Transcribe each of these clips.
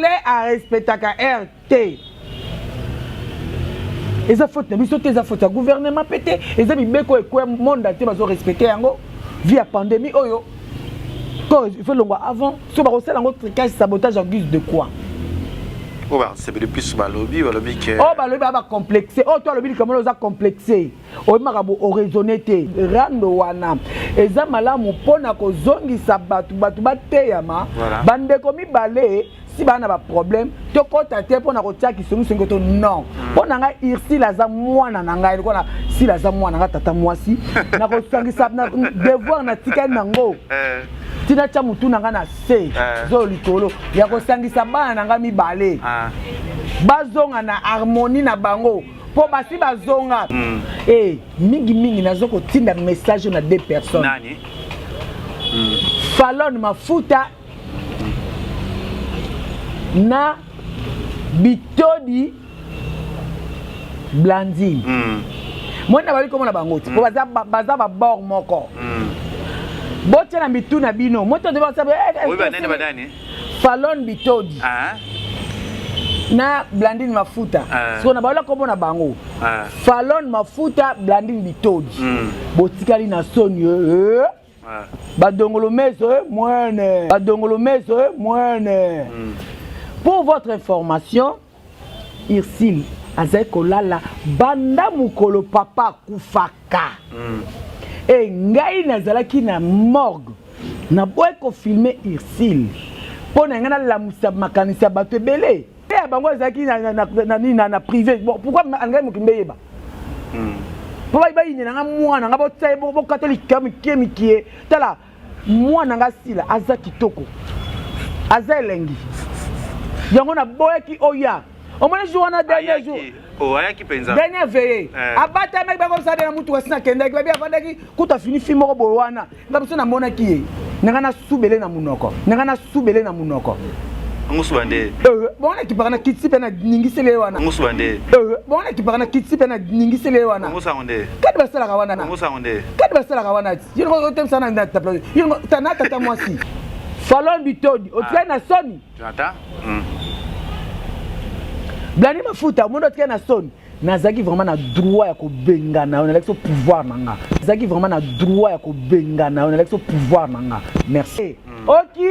Congolais arespectaka heure te. Eza faute na biso te, eza faute ya gouvernement mpe te, eza mibeko ekweya monde te, bazo respecte yango via pandémie oyo. Corps il faut longwa avant, so bakosala yango tricage, sabotage en guise de quoi? Oyo basepeli plus, balobi ke Oyo balobi baa bacomplexe. Oyo to alobi likambo oyo oza complexe, oyebi makambo oraisonne te. Rando wana eza malamu mpona kozongisa bato, bato bateyama. Bandeko mibale si baa na baproblème, tokɔta te mpona kotia kisongisongi to non. Mpo na ngai, Ursile aza mwana na ngai, lokola Sile aza mwana ngai, tata mwasi nakosangisa devoir natikali nango ntina tia motu na ngai na se zolo likolo ya kosangisa bana na ngai mibale, bazonga na harmonie na bango, mpo basi bazonga. E mingimingi naza kotinda message na deux personnes. Nani? Falone Mafuta na Bitodi Blandine. Moni na bali komona bango ti mpo baza babord moko. Botia na mitu na bino moto. Oyo banani, banani? Falone Bitodi na Blandine Mafuta. Siko na balola komona bango, Falone Mafuta, Blandine Bitodi, botikali na soni. Badongolo meso mwene, badongolo meso mwene. Pour votre information, Ursile azali kolala banda mokolo papa akufaka. E ngai nazalaki na morgue, naboyi kofilme Ursile mpo na ngai nalamusa makanisi ya bato ebele ya bango ezalaki na privé. Bon, pourquoi ngai mokili mbeyeba mpo bayinela nga mwana nga? Botia ye, bokata lika mike mike. Tala mwana nga Sila aza kitoko, aza elengi, yango naboyaki oya. Omoni jour wana, dernier jour. Oh, ayaki mpenza. Dernière veillée, abatamaki, bakosala na mutuka. Si nakendaki, babi avandaki kutu, afini fi moko boye wana. Nga biso namonaki ye nanga nasubele na monoko, nanga nasubele na monoko. Ngusuba nde. Bongo nakipaka na kitisi mpe naningiseli ye wana. Ngusuba nde. Bongo nakipaka na kitisi mpe naningiseli ye wana. Ngusango nde. Kadi basalaka wana na Ngusango nde. Kadi basalaka wana ti yo otemisa na na tata mwasi Falon Bitodi, otikali na soni. Jonathan. Blandi Mafuta, omoni otikali na soni. Nazalaki vraiment na droit ya kobengana yo, nalaki so pouvoir na nga. Nazalaki vraiment na droit ya kobengana yo, nalaki so pouvoir na nga. Merci. Oki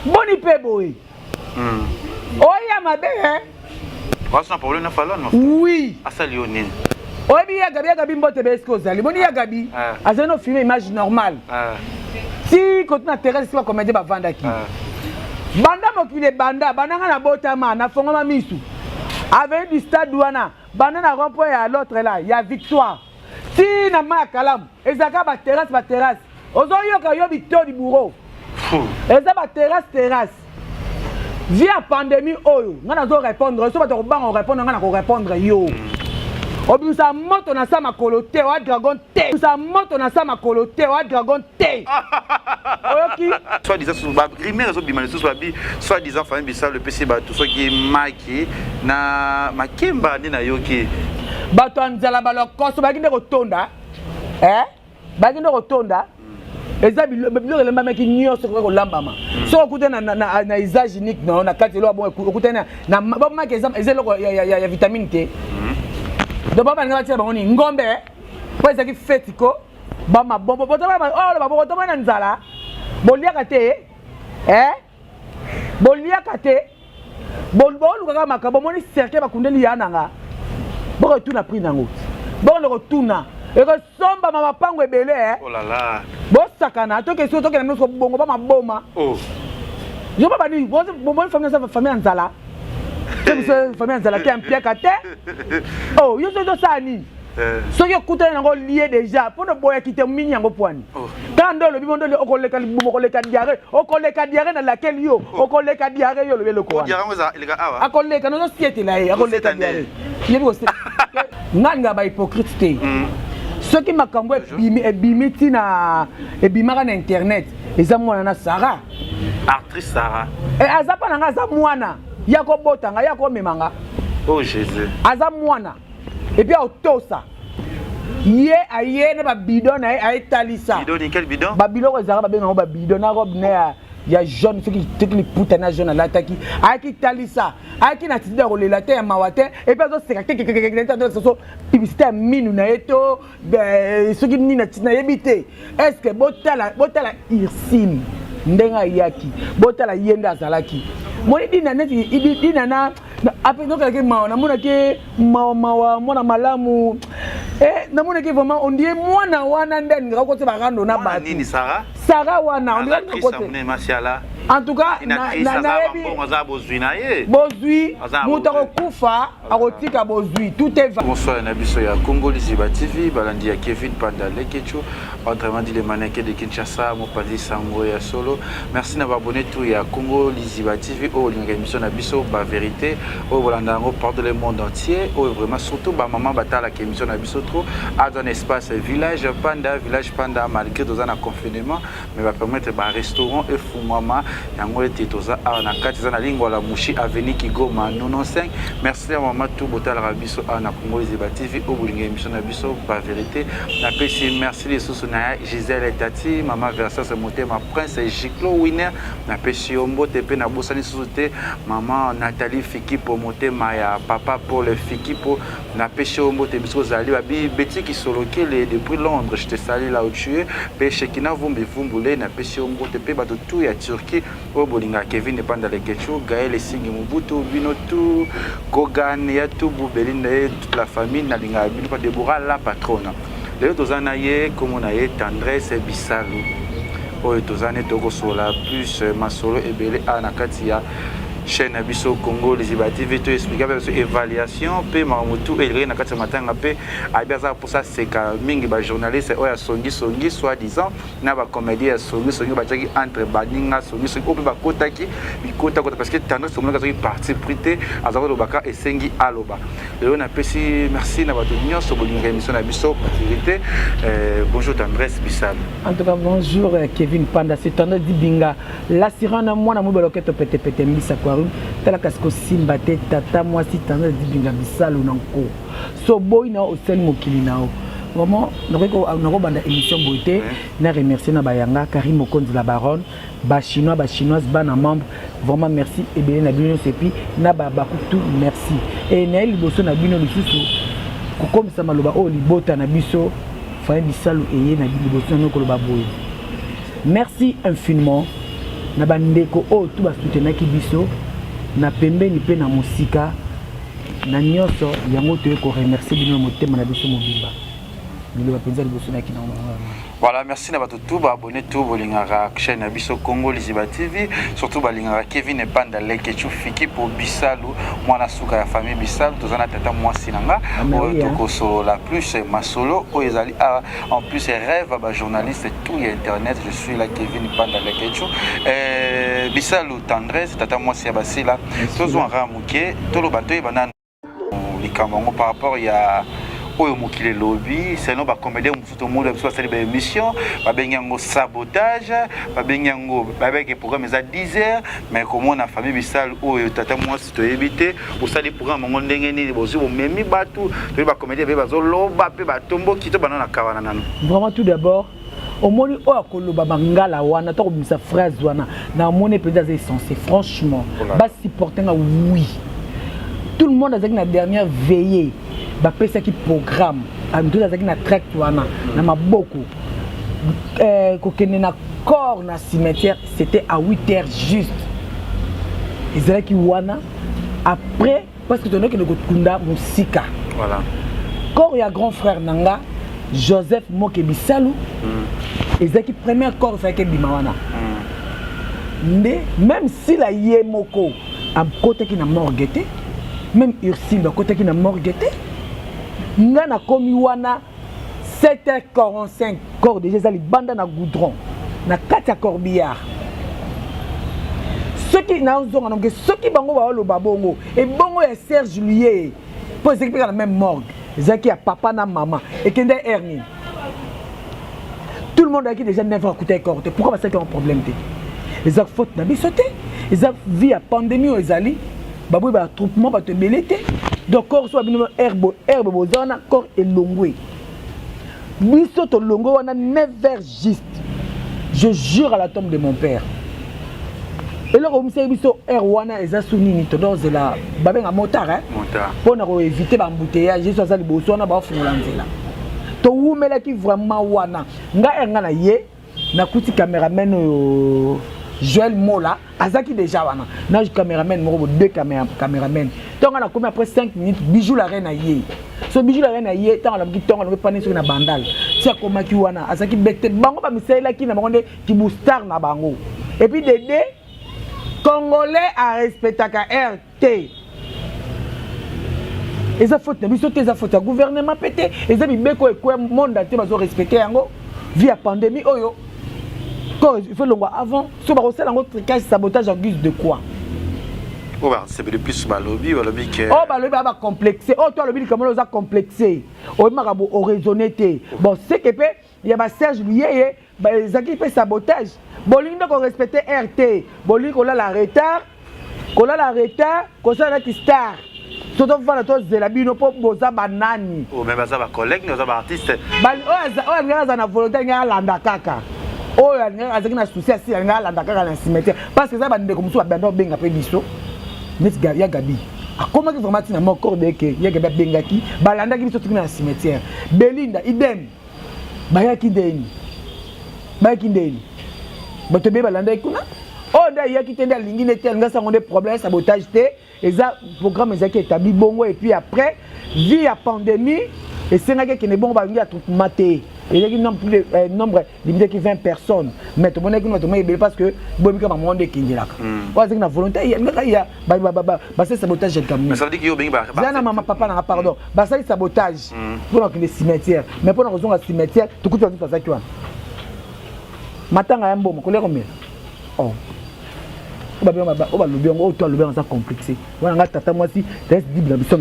boni mpe boye oya mabe. Wasa problème na Falon? Oui. Asali yo nini? Oyebi ya Gabi, ya Gabi mbote be, eske ozali boni? Ya Gabi azali no filme image normale ti kote na terrasse esi bacomédien bavandaki. Banda mokili ebanda, banda nga nabotama, nafongama misu, avenue du Stade wana, banda na rond point ya l'autre là ya Victoire ti na mai ya Kalamu, ezalaka baterrasse, baterrasse. Ozoyoka yo Bitodi bourreau, eza baterrasse, terrasse. Via pandémie oyo ngai nazo répondre so bato kobanga korépondre, ngai na korépondre yo. Obimisa moto na sa makolo te, oa dragon te. Obimisa moto na sa makolo te, oa dragon te, oyoki? Soit disant barumeur ezobima lisusu, babi soit disant famille Bisalo epesi bato soki maki na makemba nde nayoki. Bato ya nzala balokoso bayaki nde kotonda, bayaki nde kotonda. Eza biloko elambamaki nyonso, ekoki kolambama. Soki okutani na usage unique na yo na kati eloko bongo, okutani na bamaki, eza eloko ya vitamine te. Donc babalinga batia bango nini? Ngombe mpo ezalaki feti ko bamabombo oyo baboko tomoi na nzala. Boliaka te, boliaka te, bolukaka makambo. Bomoni cercueil bakundeli ya nanga, bokotuna prix nango, bokende kotuna, ekosombama mapango ebele. Bosakana, toke soki tokende nyonso bongo bamaboma yo ba banini. Bomoni famille, famille ya nzala, so biso famille ya nzala te, ya mpiaka te. Oh, yo soki tosala nini? Soki okutani nango lie déjà mpo boyaki te mini yango pwani kaka nde olobi bondo, okoleka libumu, okoleka diarrhée, okoleka diarrhée na laquelle yo okoleka diarrhée. Yo olobi eloko wana, akoleka nozosietela ye, akoleka diarrhée. Yebi nga nga bahypocrite te. Soki makambo ebimi, ebimi ntina ebimaka na internet, eza mwana na Sara. Actrice Sara. Aza mpa na nga, aza mwana ya kobota nga, ya komema nga. Oh Jésus. Aza mwana et puis aotosa ye, aye na babidon na ye, ayetalisa. Quel bidon? Babiloko ezalaka, babenga yango babidon na robe ne ya Ya jaune, soki soki liputa na jaune alataki, ayaki talisa, ayaki na attitude ya kolela te, ya mawa te. Et puis azoseka kekekekeso publicité ya minu na ye to soki nini, nayebi te. Est ce que botala, botala Ursule ndenge ayaki, botala ye nde azalaki moni dina neti dina na ape nokalaki mawa. Namonaki mawa, mawa, mwana malamu. Namonaki vraiment on dirait mwana wana nde alingaka kotia barando na bato. Nini, Sara? Sara wana, on dirait. En tout cas, nayebi bozwi na ye. Bozwi, moto akokufa, akotika bozwi, tout est Bonsoir na biso ya Congo Liziba TV, balandi ya Kevin Panda Lekechu, autrement dit le mannequin de Kinshasa, mopanzi sango ya solo. Merci na baabonné tout ya Congo Liziba TV oyo olingaka émission na biso Bavérité, oyo bolanda yango partout le monde entier, oyo vraiment surtout bamama batalaka émission na biso trop. Aza na espace Village Panda, Village Panda, malgré toza na confinement, mais bapermettre barestaurant efungwama. Yango ete toza awa na kati, eza na Lingwala, Mushi, avenue Kigoma 95. Merci ya mama tu botalaka biso awa na Congo Liziba TV, oyo bolinga émission na biso Bavérité. Napesi merci lisusu na Gisele Tati, mama Versas Motema, Prince Giclo Winner, napesi yo mbote. Mpe nabosani lisusu te mama Nathalie Fikipo, motema ya papa Paul Fikipo, napesi yo mbote. Biso ozali babi Beti Kisolokele depuis Londres, je te salue là où tu es. Mpe Shekina Vumbi Vumbule, napesi yo mbote. Mpe bato tu ya Turquie oyo bolingaka Kevin Epanda Lekechu, Gael Esingi Mobutu, bino tu Kogan ya Tubu Belinda ye, toute la famille, nalingaka bino. Pa Debora la patronne, lelo toza na ye, kombo na ye Tendresse Bisalu, oyo toza ne tokosola plus masolo ebele awa na kati ya chaîne na biso Congo Liziba TV. To expliquer mpe biso évaluation mpe makambo tu elekaki na kati ya matanga. Mpe ayebi aza mposa seka mingi bajournaliste oyo asongisongi, soi disant na bacomédien ya songisongi batiaki entre baninga songisongi, oyo mpe bakotaki bikotakota, parce que Tendresse omonaki azwaki parti pris te, aza kolobaka esengi aloba. Lelo napesi merci na bato nyonso bolingaka émission na biso Vérité. Bonjour Tendresse Bisalu. En tout cas, bonjour Kevin Panda, c'est Tendresse Dibinga, la sirène, mwana mobali oketo petepete mbisa aquarium. Tala kasi kosimba te, tata mwasi Tendresse Dibinga Bisalu na nko so boyi na osali mokili na yo. Vraiment, nakobanda émission boye te na remercier na bayanga Karim Mokonzi, la baronne, bachinois, bachinoise, bana membre, vraiment merci ebele na bino nyonso. Et puis na babakutu, merci. E naye liboso na bino lisusu kokomisa maloba oyo libota na biso Famille Bisalu eye na liboso na bino koloba boye: merci infiniment na bandeko oyo tu basoutenaki biso na pembeni mpe na mosika na nyonso. Yango toye koremercier bino na motema na biso mobimba. Liloba mpenza liboso nayaki nango. Voilà, merci na bato tu baabonné tu bolingaka chaîne na biso Congo Liziba TV, surtout balingaka Kevin Epanda Lekechu Fiki po Bisalu, mwana suka ya famille Bisalu. Toza na tata mwasi na nga oyo tokosolola plus masolo oyo ezali awa. En plus, rêve bajournaliste tout ya internet, je suis là, Kevin Panda Lekechu, Bisalu Tendresse, tata mwasi ya basila. Tozwanga moke, toloba, toyeba nanu likambo yango par rapport ya oyo mokili elobi. Sinon bacomédien mosusu tomoni biso basali baémission, babengi yango sabotage, babengi yango, babengaki programme eza 10 heures, mais komona famille Bisalu oyo, tata mwasi, toyebi te osali programme yango ndenge nini, bozwi bomemi bato, toyebi bacomédien mpe bazoloba mpe batomboki. To bana na kawana nano. Vraiment, tout d'abord, omoni oyo akoloba bangala wana to akobimisa phrase wana, namoni mpenza aza essentiel, franchement. Basupporte nga, oui, tout le monde azalaki na dernière veillée, bapesaki programme, moto azalaki na tract wana na maboko. Kokende na corps na cimetière, c'était à 8 heures juste, ezalaki wana après, parce que tondokende kokunda mosika. Corps ya grand frère na nga Joseph Moke Bisalu ezalaki première corps ezalaki ebima wana. Nde même sila ye moko akotaki na morgue te, même Ursule bakotaki na morgue te. Nga nakomi wana 7h45, corps déjà eza libanda na goudron na kati ya corbillard. Soki nazonga noke, soki bango baoloba bongo, ebongo ya Serge Luye, mpo ezalaki mpe na même morgue, ezalaki ya papa na mama, ekende heure nini? Tout le monde ayaki déjà 9 heures, akutaki corps te. Pourquoi basalaki yango problème te? Eza faute na biso te, eza vie ya pandémie oyo ezali, baboyi baattroupement, bato ebele te. Donc corps so babino herbe herbe, boza wana, corps elongwe, biso tolongwe wana 9 heures juste. Je jure à la tombe de mon père. Eloko omisaki biso aire wana eza su nini? Todozela babenga motard mpona koéviter baembouteillage. Yesu aza liboso wana, baofungola nzela. Towumelaki vraiment wana. Nga ere nga na ye, nakuti cameraman oyo Joël Mola azalaki déjà wana na cameraman moko bo, deux cameraman. Ntongo nakomi, après 5 minutes, Bijou la Reine aye. So Bijou la Reine aye, ntango alamuki, ntongo alongi pani soki na Bandal ti akomaki wana, azalaki bete. Bango bamisalelaki na bango nde kibustar na bango. Et puis dede Congolais arespectaka aire te. Eza faute na biso te, eza faute ya gouvernement mpe te, eza mibeko ekweya monde te, bazorespecte yango. Vu ya pandémie oyo, il faut longwa avant. So bakosala yango trucage, sabotage en guise de quoi? Oyo basepeli plus, balobi ke Oyo balobi baa bacomplexe. Oyo to alobi likambo oyo oza complexe, oyebi makambo, oraisonne te. Bon, seke mpe ya baSerge Luyeye ezalaki mpe sabotage. Bolingi nde korespecte aire te, bolingi kolala retard, kolala retard, kosala neti star. So tofanda, tozela bino mpo boza banani? Mais baza bacollègue, baza baartiste. Oyo alingaki aza na volonté, alingaki alanda kaka. Oyo alingaki, azalaki na souci asi, alingaki alanda kaka na cimetière, parce que eza bandeko mosusu babanda obenga mpe biso neti ya Gabi akomaki vraiment ntina moko deke. Ya Gabi abengaki, balandaki biso tiki na cimetière. Belinda idem, bayaki ndeni, bayaki ndeni, bato ebeye balandaki kuna. Oyo nde ayaki te, nde alingi nde te, alingi asango nde problème. Sabotage te, eza programme ezalaki établi bongo. Et puis après, vu ya pandémie, esengaki ekende bongo. Balingi attroupement te, ezalaki nombre plus de nombre limité ki 20 personnes, mais tomonaki kuna tomoni ebele, parce que boyebi kaka bango nde ekendelaka. Oyo azalaki na volonté, alingaka ya basali sabotage ya likambo eza na mama papa nanga, pardon, basali sabotage mpona kokende cimetière, mais mpona kozonga cimetière, tokuti bato bazalaki wana. Matanga ya mboma, kolia, komela. Oh, oyo balobi yango, oyo to alobi yango aza complexe wana. Nga tata mwasi Thérèse Dibi na biso.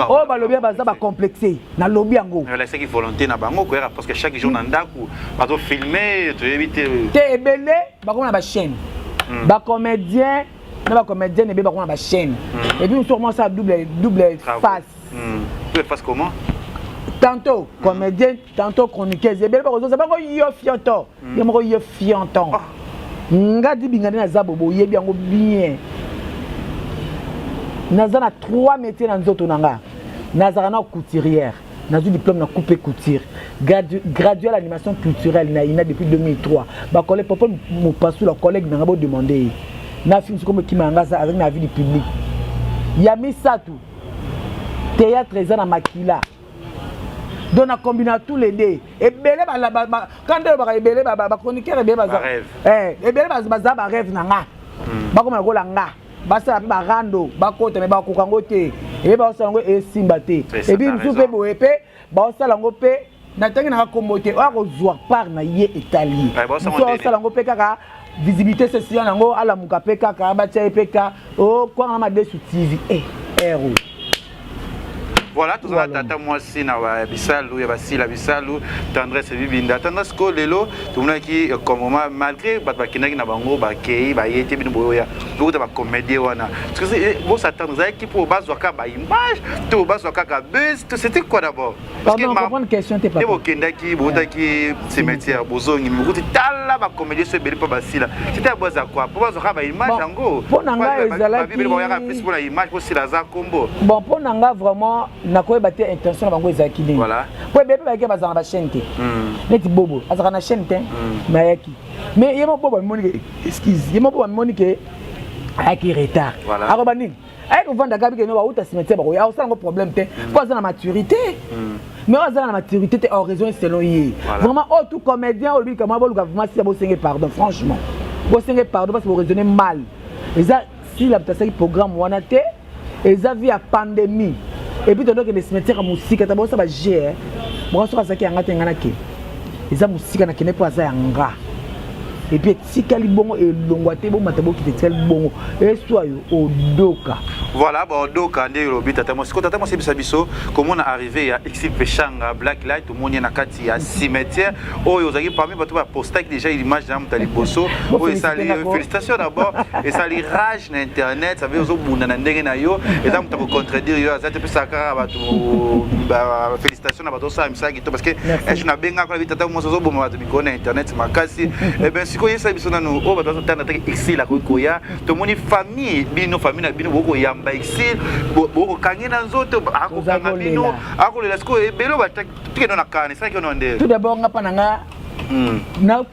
Oyo balobi baza bacomplexe, nalobi yango. Esaki volonté na bango koyaka, parce que chaque jour na ndako bazofilme, toyebi te. Te, ebele bakoma na bachaîne, bacomédien na bacomédienne ebele bakoma na bachaîne. Et puis mosusu okoma double double face. Double face comment? Tantôt comédien, tantôt chroniqueuse. Ebele bakozoza bango yo fionto, ye moko yo fionton. Nga Dibinga nde naza bobo, oyebi yango bien. Naza na trois métiers na nzoto na nga. Nazalaka na couturière, nazwi diplôme na coupe couture, gradué à l'animation culturelle na INA depuis 2003. Bacollègue papa Mopasula, collègue nanga, bodemande ye na film sikomo ekima yanga azalaki na vie du public. Ya misato, théâtre eza na makila. Donc na combine tous les deux. Ebele quand nde olobaka ebele, bachroniqueur ebele baza, ebele baza barêve na nga, bakoma lokola nga, basala mpe barando, bakota, me bakoka yango te. Ebe baosala yango, esimba te. Et puis mosusu mpe boye mpe baosala yango mpe na ntangi nanga kombo te. Oyo akozwa part na ye, etali ye. Mosusu aosala yango mpe kaka visibilité sesiya yango, alamuka mpe kaka batia ye mpe ka okwanga na madesu TV ero. Voilà, toza na tata mwasi na bisalu ya basila bisalu, Tendresse Bibinda. Tendresse ko lelo tomonaki comme malgré bato bakendaki na bango, bakei baye te, bino boyoya bokuta bacomédien wana bosatendre ezalaki mpo bazwa kaka baimage to bazwa kaka buzz to c'était quoi d'abord? Pardon, comprendre question te. Papa, bokendaki, bokutaki cimetière, bozongi, bokuti tala bacomédien so ebele mpo basila. C'était ya boza quoi? Mpo bazwa kaka baimage yango? Mpo na ngai ezalaki Bayaka plus mpona image, mpo sila aza kombo. Bon, mpo na nga vraiment nakoyeba te intention na bango ezalaki nini, po ebele mpe bayaki, bazala na bachaîne te. Neti Bobo azalaka na chaîne te, mais ayaki. Mais ye mo Bobo amimoni ke, excuse, ye mo Bobo amimoni ke ayaki retard. Akoba nini? Ayaki kovanda kaka bikeno bauta cimetière, bakoya, akosala yango problème te, mpo aza na maturité. Mais oyo aza na maturité te, oraison selon ye. Vraiment, oyo tout comédien olobi likambo, boluka vraiment sila, bosenge pardon. Franchement, bosenge pardon, parce que boraisonne mal. Eza sila moto asalaki programme wana te, eza vu ya pandémie. Et puis tondokende cimetière ya mosika ta bosa bager bongo. Soki azalaki yanga te, nga nake eza mosika, nakende mpo aza yanga. Et puis etikali bongo, elongwa te, bomata bokita, etikali bongo, eswa yo odoka. Voilà, baodoka nde olobi, tata mwasi. Ko tata mwasi, yebisa biso komona arrivé ya Exil Peshanga Black Light, tomoni ye na kati ya cimetière oyo ozalaki parmi bato bapostaki déjà image na moto ya liboso oyo esali, félicitation d'abord, esali rage na internet. Ça veut ozobunda na ndenge na yo, eza moto akocontredire yo aza te. Pesaka kaka bato félicitation na bato osala misala kitoko, parce que ejo nabengaka na bi tata mwasi ozoboma bato mikolo na internet makasi. Eh bien, sikoyo Sikoyo yesa biso nanu oyo bato bazotanda teke exil akoki koya. Tomoni famille bino, famille na bino bokoyamba exil, bokokangi na nzoto, akokanga bino, akolela. Sikoyo ebele batikeno na kana esalaki ono nde. Tout d'abord, nga mpa na nga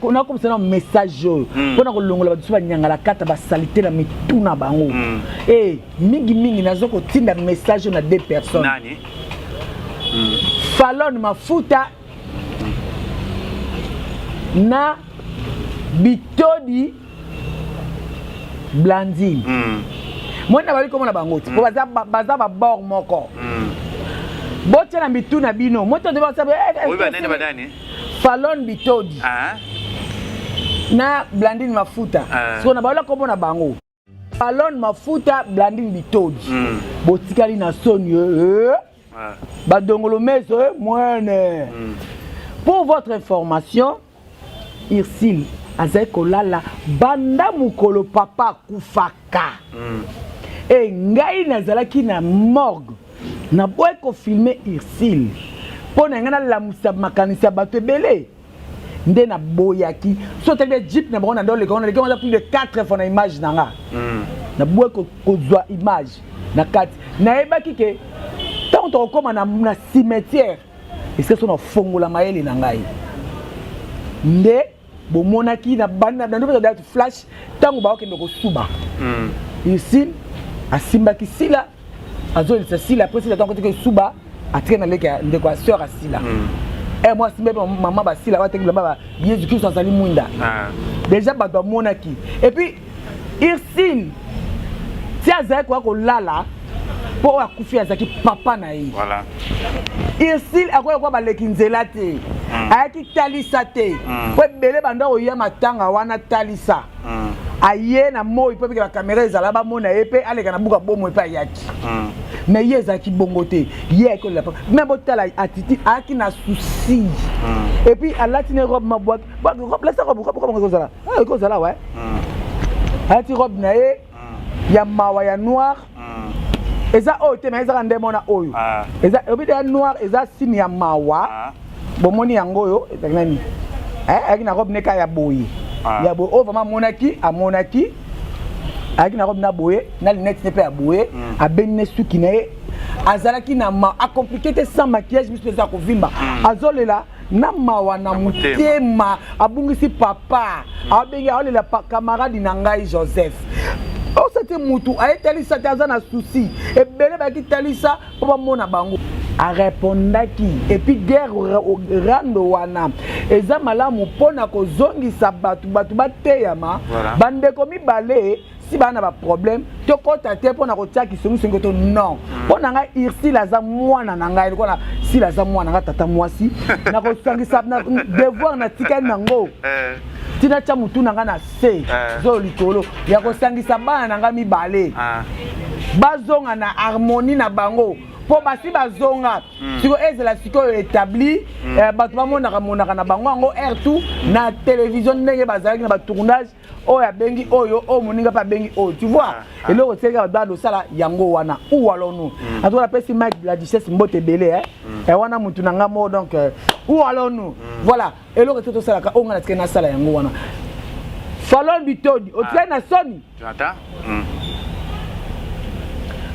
nakomisa na message oyo mpona kolongola bato so banyangala kata basalite na mitu na bango. E mingimingi naza kotinda message oyo na deux personnes. Nani? Falone Mafuta na Bitodi Blandine. Moi na bali komona bango ti po baza babord moko. Botia na mitu na bino moto. Oyo banani, banani? Falone Bitodi na Blandine Mafuta. Sikoyo na baola komona bango, Falone Mafuta, Blandine Bitodi, botikali na soni. Badongolo meso mwene. Pour votre information, Ursile azali kolala banda mokolo papa akufaka. E ngai nazalaki na morgue, naboyi kofilmer Ursile mpo na ngai nalamusa makanisi ya bato ebele nde naboyaki. So otali jeep na bango na nde oleka wana, leki wana plus de 4 fois na image na nga. Naboyi kozwa image na kati. Nayebaki ke ntango tokokóma na cimetière, esika so nafongola mayele na ngai nde bomonaki na bandi flash ntango baokende kosuba. Ursile asimbaki Sila, azolisa Sila. Après Sila, ntango teke esuba, atike na leki ya ndeko ya sœur asila. Mwa asimbi mpe mama basila bateki bilamba ba Yesu Kristo azali mwinda. Déjà bato bamonaki. Et puis Ursile ti azalaki koya kolala mpo oyo akufi azalaki papa na ye. Ursile akoki koya baleki nzela te, ayaki talisa te mpo ebele banda koya matanga wana talisa. Aye na moi mpo ebike bacaméra ezala, bamona ye mpe aleka na buka bomoi mpe ayaki. Mais ye ezalaki bongo te. Ye ayaki kolela papa, mais botala attitude, ayaki na souci. Et puis alati ne robe mabwaki, robe lasa, robe, robe, robe ekozala, ekozala wa alati robe na ye ya mawa ya noir. Eza oyo te, mais ezaka nde mona oyo eza obi ya noir, eza signe ya mawa. Bomoni yango oyo ezalaki nani? Ayaki na robe neka ya boye, ya boye oyo vraiment amonaki, amonaki ayaki na robe na boye, na lunette ne mpe ya boye, abeni ne suki na ye. Azalaki na ma acompliqué te, sans maquillage, miso eza kovimba, azolela na mawa na motema, abungisi papa, abengi, aolela camarade na ngai Joseph. Osa te mutu ayetalisa te, aza na souci. Ebele bayaki talisa mpo bamona bango. Arépondaki. Et puis guerre rando wana eza malamu mpona kozongisa bato, bato bateyama. Bandeko mibale si baa na baproblème, tokɔta te mpona kotia kisongisongi to non. Mpo na ngai, Ursile aza mwana na ngai lokola Sile aza mwana ngai tata mwasi. Nakosangisa devoir natikali nango ntina tia motu na ngai na se zolo likolo ya kosangisa bana na ngai mibale, bazonga na harmonie na bango, mpo basi bazonga sikoyo, ezala sikoyo établi, bato bamonaka monaka na bango yango air tout na télévision, ndenge bazalaki na batournage. Oyo abengi oyo, oyo moninga mpe abengi oyo, tu vois, eloko etikaki bato bana osala yango wana. Où allons-nous? En tout cas, napesi Mike la Duchesse mbote ebele wana, mutu na nga moko. Donc où allons-nous? Voilà eloko ete tosalaka oyo nga na tikali nasala yango wana. Falon Bitodi, otikali na soni.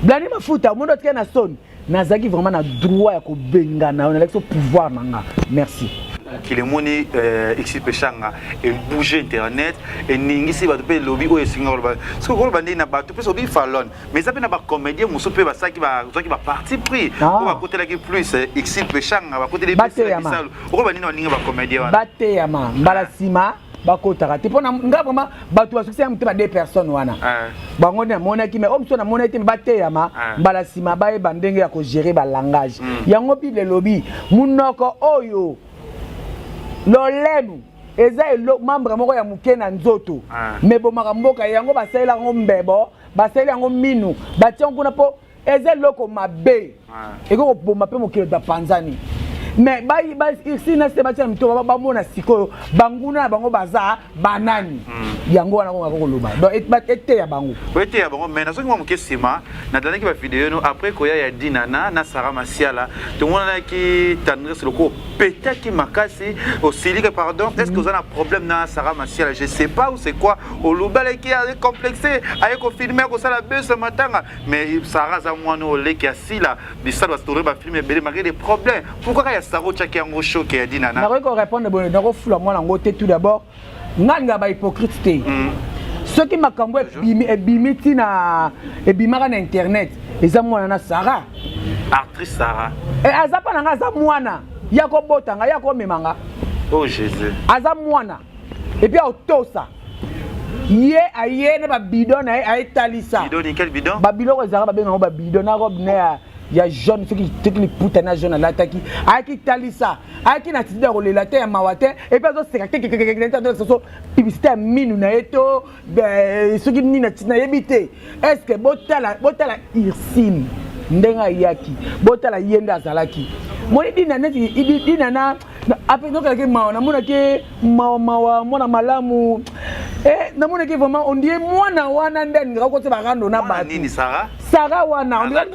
Blandi Mafuta, omoni, otikali na soni. Nazalaki vraiment na droit ya kobengana yo, nalaki so pouvoir na nga. Merci. Mokili emoni exi peshanga ebouge internet, eningisi bato mpe elobi oyo esinga koloba. Soki koloba ndenge na bato mpe sobi Falon, mais eza mpe na bacomédien mosusu mpe basalaki, bazwaki baparti pris oyo bakotelaki plus exil peshanga, bakoteli bisalo. Okoloba nini baninga bacomédien wana? Bateyama, mbala nsima bakotaka te. Mpona nga vraiment, bato basukisi ya motema, deux personnes wana bango nde namonaki, mais oyo mosusu namonaki te. Me bateyama, mbala nsima bayeba ndenge ya kogérer balangage yango. Bible elobi monoko oyo, lolemu, eza elo membre moko ya moke na nzoto, me bomaka mboka. Yango basaleli yango mbebo, basaleli yango minu, batia yango kuna mpo eza eloko mabe, ekoki koboma mpe mokili. Bapanzani. Mais isi na se batia mito, bamona sikoyo banguna na bango baza banani. Yango wana kongaka koloba, donc eteya bango. Eteya bango. Mais nazoki mwa moke nsima, nalandaki bavideo no après koya ya Dinana na Sara Masiala. Tomonanaki Tendresse loko opetaki makasi, osilika. Pardon, est ce que oza na problème na Sara Masiala? Je sais pas ou c'est quoi. Olobalaki aye complexe, aye kofilme, akosala bese matanga. Mais Sara aza mwana oleki, asila bisala, batourne bafilm ebele malgré des problèmes. Pourquoi kaka ya Sara otiaki yango choc ya Dinana? Nakoki korépondre boye, nakofula mwana yango te. Tout d'abord, nga linga bahypocrite te. Soki makambo ebimi ntina ebimaka na internet, eza mwana na Sara. Actrice Sara. Aza mpa na nga, aza mwana ya kobota nga, ya komema nga. Oh Jésus. Aza mwana et puis aotosa ye, aye na babidon na ye, ayetalisa. Babiloko ezalaka, babengango babidon na robe na ya jaune. Soki liputa na jaune alataki, ayaki talisa, ayaki na attitude ya kolela te, ya mawa te. Et puis azoseka kekekekeso publicité ya minu na ye to soki nini, nayebi te. Est ce que botala, botala Ursule ndenge ayaki, botala ye nde azalaki moni Dina, neti Dina na ape nokalaki mawa, namonaki mawa, mawa, mwana malamu. Namonaki vraiment on dirait mwana wana nde alingaka kote barando na bato. Sara wana. On dirait,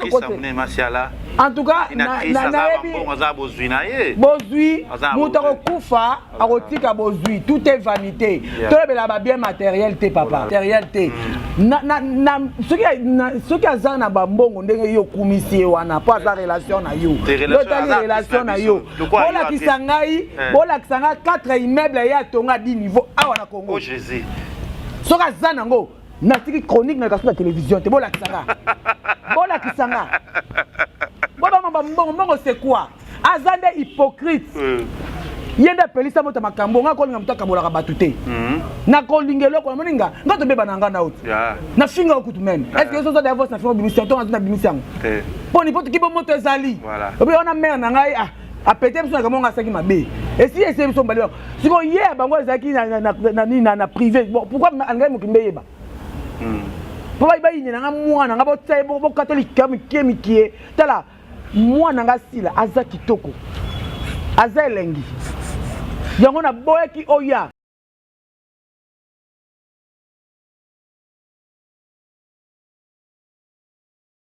en tout cas, nayebi bozwi, moto akokufa akotika bozwi. Tout est vanité. Tolobela babien matériel te, papa, matériel te. Soki aza na bambongo ndenge yo okumisi ye wana, mpo aza relation na yo, otali relation na yo, bolakisa ngai, bolakisa ngai 4 immeuble ye atonga 10 niveau awa na Congo. Soki aza nango, natiki chronique na kaso na télévision te. Bolakisa nga, bolakisa nga, bobama bambongo. Mbongo, c'est quoi? Aza nde hypocrite. Ye nde apelisa moto makambo. Nga kolinga moto akabolaka bato te. Nakolinga eloko namoni nga, nga tobeba na nga na oti nafinga okutu même. Est ce que sozo divorce, nafinga, obimisi yango, to nabimisi yango mponi mpo toki bo moto ezali obi wana. Mare na ngai apete biso na kamongo, asaki mabe, esi esi biso mbali. Sikoyo ye ya bango ezalaki nini na privé. Bon, pourquoi alingaki mokili mbe yeba? Mpo bayine na nga, mwana nga, botia ye, bokata likaya mike mike. Tala mwana nga Sila, aza kitoko, aza elengi. Yango naboyaki oya.